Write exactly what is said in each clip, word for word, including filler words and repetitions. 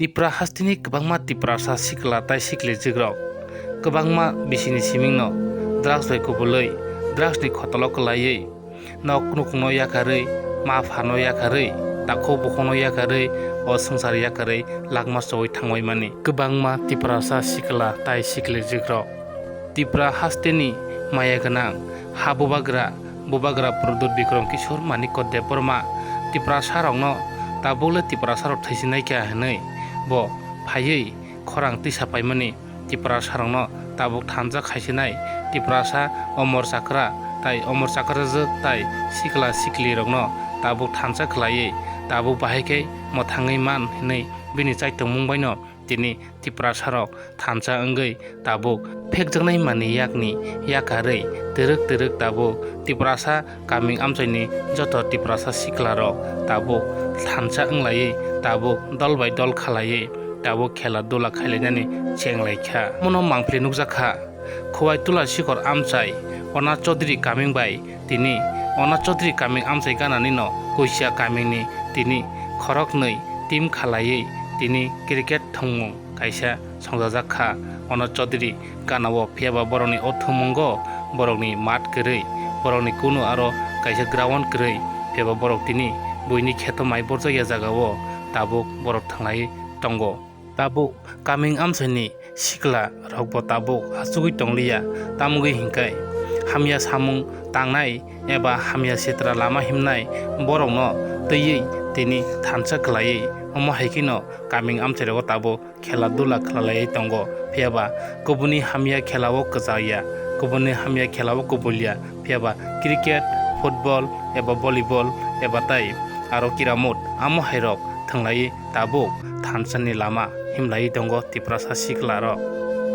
Tipra hasteni kwbangma Tiprasa sikla tai siklijikrok kwbangma bisini simingno drugs bai kubulwi, drugs ni khotolo kwlaiwi, nok nukungno yakarwi, ma phano yakarwi, takhuk bukhuno yakarwi, o swngchar yakarwi lakma chowi thangwi mani. Kwbangma Tiprasa sikla tai siklijikrok Tipra hasteni maya gwnang ha bubagra, bubagra Pradyot Bikram Kishore Manikya Debbarma Tiprasarokno tabukle Tiprasarok thaisinai kha hwnwi bo phaiwi khorang tisa paimani. Tiprasarokno tabuk thansa khaisinai Tiprasa Omor Chakra tai Omor Chakrajwk tai sikla siklirokno tabuk thansa khlaiwi tabuk bahai khe mwthangwi man hwnwi bini chaitokmung baino tini Tiprasarok thansa wngwi tabuk phekjaknai manwi yakni yakarwi twrwk twrwk tabuk Tiprasa kaming amchaini joto Tiprasa siklarok tabuk thansa wnglaiwi tabuk dol bai dol khalaiwi tabuk khela dula khailainani chenglaikha. Mono mangpili nukjakha Khowai Tulasikhor amchai Ona Chaudhary kaming bai tini Ona Chaudhary kaming amchai gananino Kuicha kamingni tini khoroknwi team khalaiwi tini cricket thwngmung kaisa songjajak kha. Ono Chaudhary gana-o, phiyaba borokni o thwngmungo borokni mat kwrwi, borokni kunu aro kaisa ground kwrwi, phiyaba borok tini buini kheto mai borjak ya jaga-o tabuk borok thwnglaiwi tongo. Tabuk kaming amchaini sikla rokbo tabuk achugwi tongliya, tamogwi hinkhe hamya samung tangnai eba hamya sitra lama himnai borokno twiwi tini thansa khlaiwi, omo hai kheno kaming amchai rogo tabuk khela dula khlaiwi tongo, phiyaba kubuni hamya khela-o kwchaya, kubuni hamya khela-o kubulya, phiyaba cricket, football eba volleyball eba tai aro kiramut amo hairok thwnglaiwi tabuk thansani lama himlaiwi tongo Tiprasa siklarok.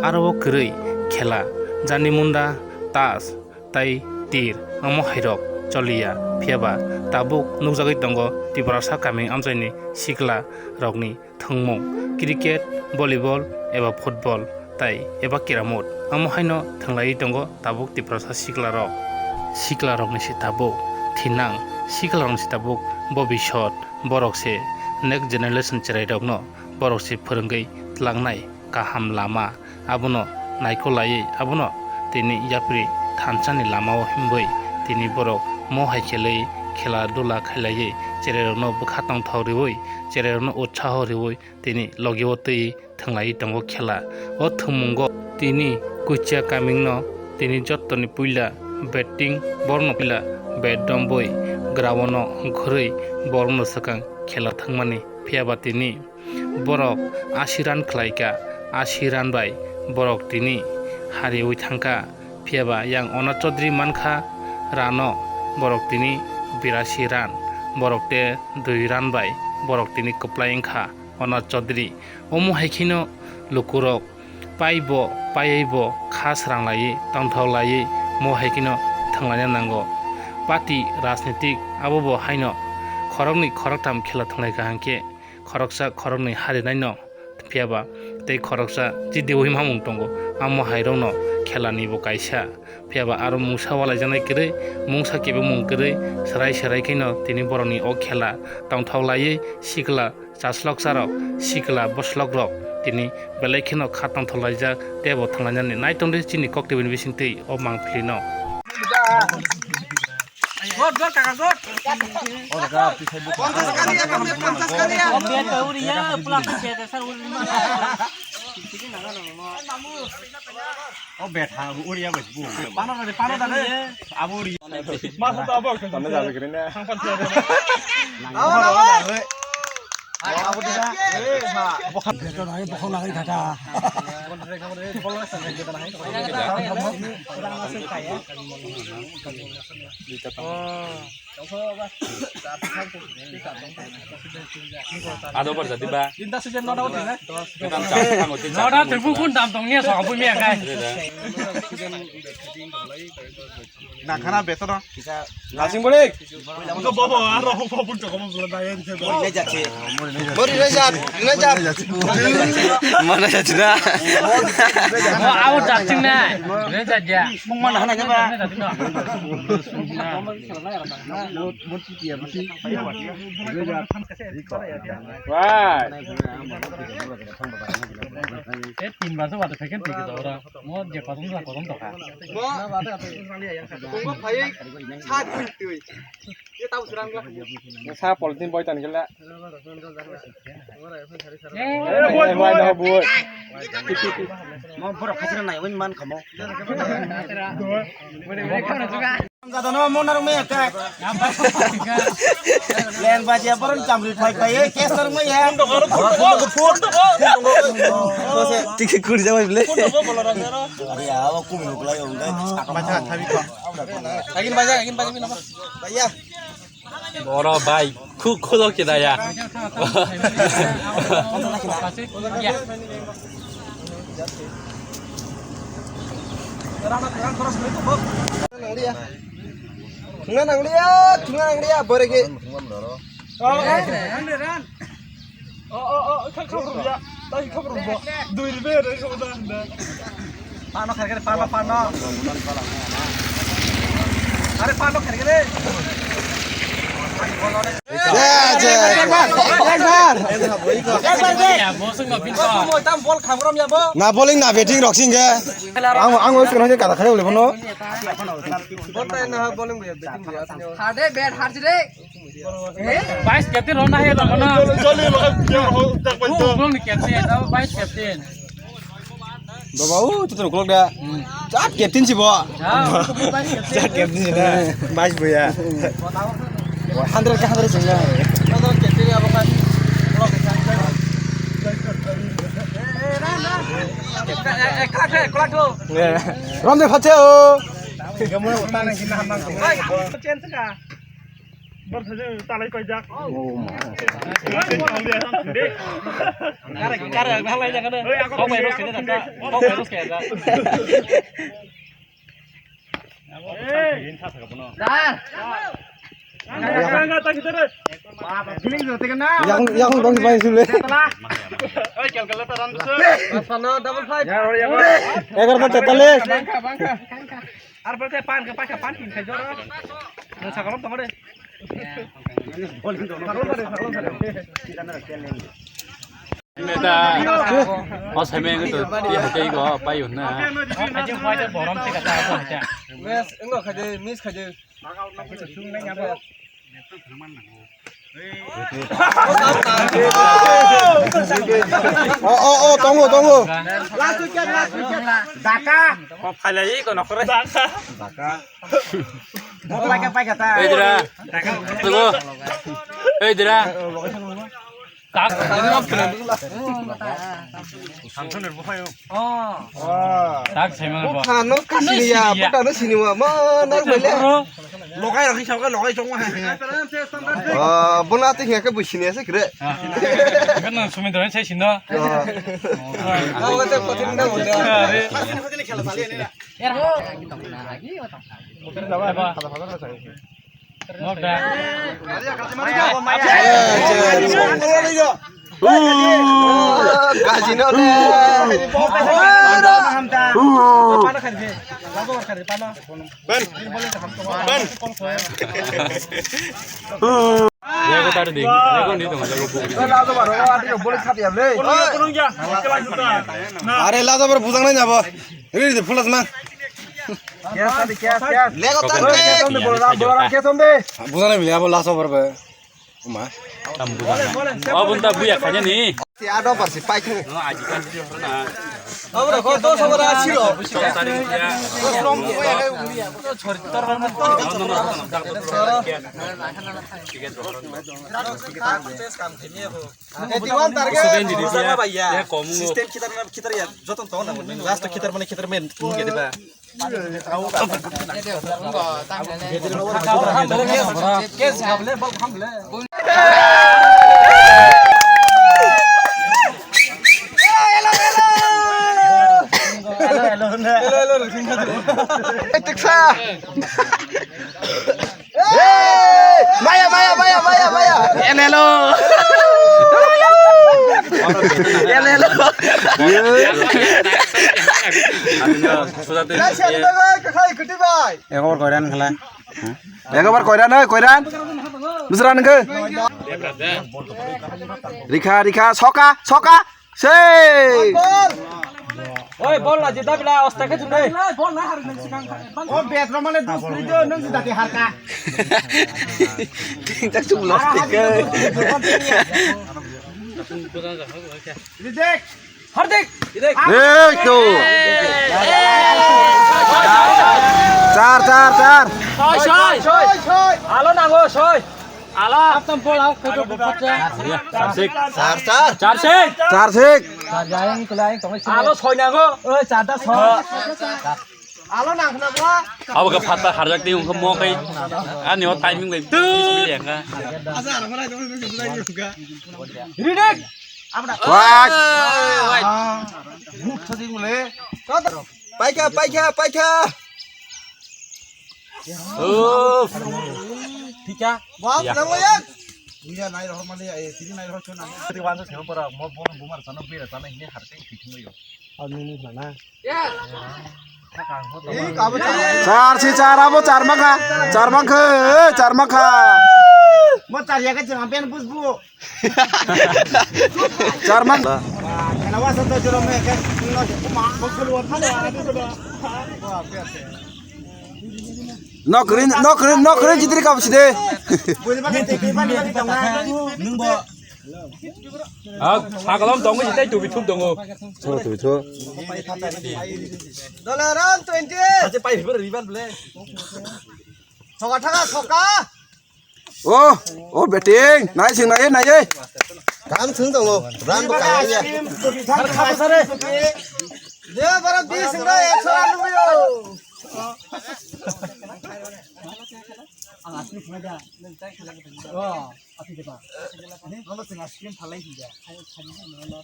Aro o kwrwi khela jani munda, tas, tai tir, omo hairok choliya, phiyaba tabuk nukjagwi tongo Tiprasa kaming amchaini sikla rokni thwngmung, cricket, volleyball eba football tai eba kiramut, omo haino thwnglaiwi tongo tabuk Tiprasa siklarok. Siklarokni se tabuk thinang, siklarokni se tabuk bobisot, borok se next generation cherairokno borok se phwrwngwi tlangnai kaham lama. Abono naikolaiwi abono tini yapri thansani lama-o himwi tini borok mo hai khelwi khela dula khailaiwi cherairokno bwkha tongthok riwi, cherairokno utsaho riwi tini logi-o twi thwnglaiwi tongo khela. O thwngmungo tini Kuicha kamingno tini jottoni puila batting borokno puila bat rombwi ground-o ongkhorwi borokno swkang khela thwngmani, phiyaba tini borok asi run khlaikha, asi run bai borok tini hariwi thangkha. Phiyaba yang Ona Chaudhary mankha run-o borok tini birasi run, borok te dui run bai borok tini kwplai wngkha Ona Chaudhary. Omo hai kheno lukurok paibo paiyawibo kha sranglaiwi tongthoklaiwi mo hai kheno thwnglaina nango. Party rajnitik abobo haino khoroknwi khoroktham khela thwnglai kaham khe khoroksa khoroknwi harinaino, phiyaba tei khoroksa jidiwi mamung tongo, amo hairokno khelani bo kaisa. Phiyaba aro mungsa walaijaknai kwrwi, mungsa kebengmung kwrwi, serai serai kheno tini borokni o khela tongthok laiwi sikla chaslok charok, sikla bwslokrok tini belai kheno kha tongthok laijak tei bo thanglainani. Naitongdi chini kok tebini bisingtwi o mangpilino. Jor, jor, kaka, jor. O kaka, twi sai bukha. Ponchas kari, ekam de ponchas kari, ya. O bed pa uri ya, pula khe de sar uri ma. O bed ha, uri ya, bes bu. Pano da de, pano da de. Abo uri. Mas to abo. Pano da de, kene. Thang pan. Abo, abo. Beton hai bokhok nangwi kha ta. Ado bar jadi ba. Beton sa thango tin sa. Noda thango. Twibu kun dam tong niya sa bu miya kai. Nakhana betono. Nasing balik. Bobo, aro bobo to komo sula dayen se. Mori rejat, rejat. Mana jajna? Mau awak jajing na. Rejat ya. Mung mana hana jaba? Wah. Eh, tim bahasa waktu second tiga orang. Mo je kosom sa kosom to kha. Mo, mo phai sa tui tui. Ye tau surang la. Sa politin boy tan gela. Eh, boy, boy, boy. Mo borok khachira nai win man khamo. Jadano mo narung me attack. Len baji aporon chamri phai phai, eh, kes narung me ya. Tiki kuri jawai bile. Ari awa kumi nuklai ong dai. Bacha thabi ko. Agin baja, agin baja bina. Baya. Boro bai, khu-, khulok kida ya. Thungna nangliya, thungna nangliya, boregi. Oh, oh, oh, kha-, khabrumya. Tai khabrumbo. Dui ribe re khabrumda. Pano khargere, pano, pano. Are pano khargere. Jai, jai. Ekbar, ekbar. Ekbar de. Tam bol khamromya bo. Na bowling na batting rok sing ge. Ang, ang oi sukuna je kata khare bole bono. Bol tai na bowling bo batting bo. Hade bat harjire. Vice captain rona he tongmano. Jolly, jolly, jolly, jolly. Ukulok ni captain, abo vice captain. Baba, o, tutur ukulok da. Jat captain si bo. Jat captain si na. Vice boya. Hundred ke hundred sing na. Rom de phache o. Change ka. Bar saja talai koi jak. Kare, kare, halai jak kare. Kok bai rus kene jak. Kok bai rus kene jak. Hey. Sar. Yang, yang dong bai sule. Oi, calculator run sir. Pano double five. Egar ko tetalis. Bangka, bangka. Ar bangka pan ka paisa pan tin khai jora. Nang sakolom tong de. Meta. O seme ngi to ti hakai go payu na. Haji hoi de borom se kata ko haja. Mes ngo khaje, mis khaje. Oh, oh, oh, tongo, tongo. Last wicket, last wicket. Daka. Mo phalai ko nokore. Daka. Daka. Mo paika, paika ta. Ei dira. Tugo. Ei dira. Tak. Samson ni bukhai. Oh. Tak saiman bo. Bukhano kasini ya, bukhano sini wa. Ma, nar bele. Logai rokhi sabka logai chong wa. Ah, bona te hingke bu sini ase kre. Kan sumindro sai sino. Awa te kotin na bole. Are laja bar bujang nai nabo. Ri de fulas ma. Lego tan de. Bujang nai bile abo laja bar be. Uma. Tam bujang. O bunta buya khanya ni. Si ado bar si pai thang. Abo da ko dos habar asi lo. Eighty one target. Seven di dia. Ya, komu. System kita, kita ya, joton tong na, last kita mana kita main, mungkin ba. Tiksa. Hey! Maya, maya, maya, maya, maya. Elelo. Elelo. Rai siya ni bagwi kwkhai kwtwi bai. Ekbar koiran khala. Ekbar koiran, oi, koiran. Bujra nengke. Rikha, rikha, soka, soka. Sei! Bol! Oi, bol na jeda bila osta khe jumde. O bet romale dus kri do nung jeda ti harka. Ting tak chung lost ke. Reject. Hardik. Ei to. Char, char, char. Soi, soi. Soi, soi. Alo nango, soi. Ala. Tam bol au khe bol khe. Char sik. Char, char. Char sik. Char sik. Char jayang kulai tong. Alo soi nango. Oi, char da soi. Alo nang khna bro. Abo khe phatar harjak twi wngkha mo khai. Ani o timing bai. Ready. Wait. Wait. Paikha, paikha, paikha. Uff. Thikya? Bak, nang layak. Iya, nai rohor mali, eh, tini nai rohor chuna. Tini wansa sema para, mo, mo, bumar sana, bira sana, ini harus yang bikin lo yo. Oh, ini, ini sana. Eh, kamu cakap. Char si char abo char mangkha. Char mangkha, eh, char mangkha. Mo char ya ke jangan pen bus bu. Char mang. Kana wasa to joro me ke no kuma. Nokrin, nokrin, nokrin jitri kap side. Nung bo. Ah, sagalam tongo jitai tubi thum tongo. Cho tubi cho. Dolaran twenty. Aje pai riban riban ble. Soka thaka soka. Oh, oh, batting. Nai sing nai, nai. Kam sing tongo. Ran bo kaya. Dia bara di sing nai, ekso ran nunggu yo. Oh, apa dia, Pak? Ini kalau sing ice cream palai dia.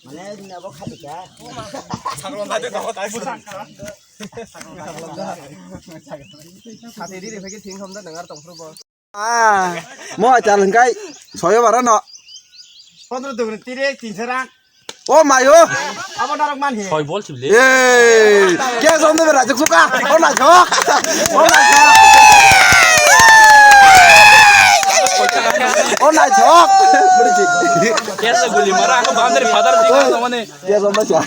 Mana ini apa kali ya? Sate di, di, pakai ting, hom da, dengar tong, bro. Ah, mo acha lengkai, soyo bara no. Pondro dugni tiri, tinso rang. O mayo. Abo narok man he. Soi bol chibli. Eh, ke som de bera chuk suka. O na chok. O na chok. O na chok. Beri chik. Ke sa guli mara, ako boundary father chik na mane. Ke som na chok.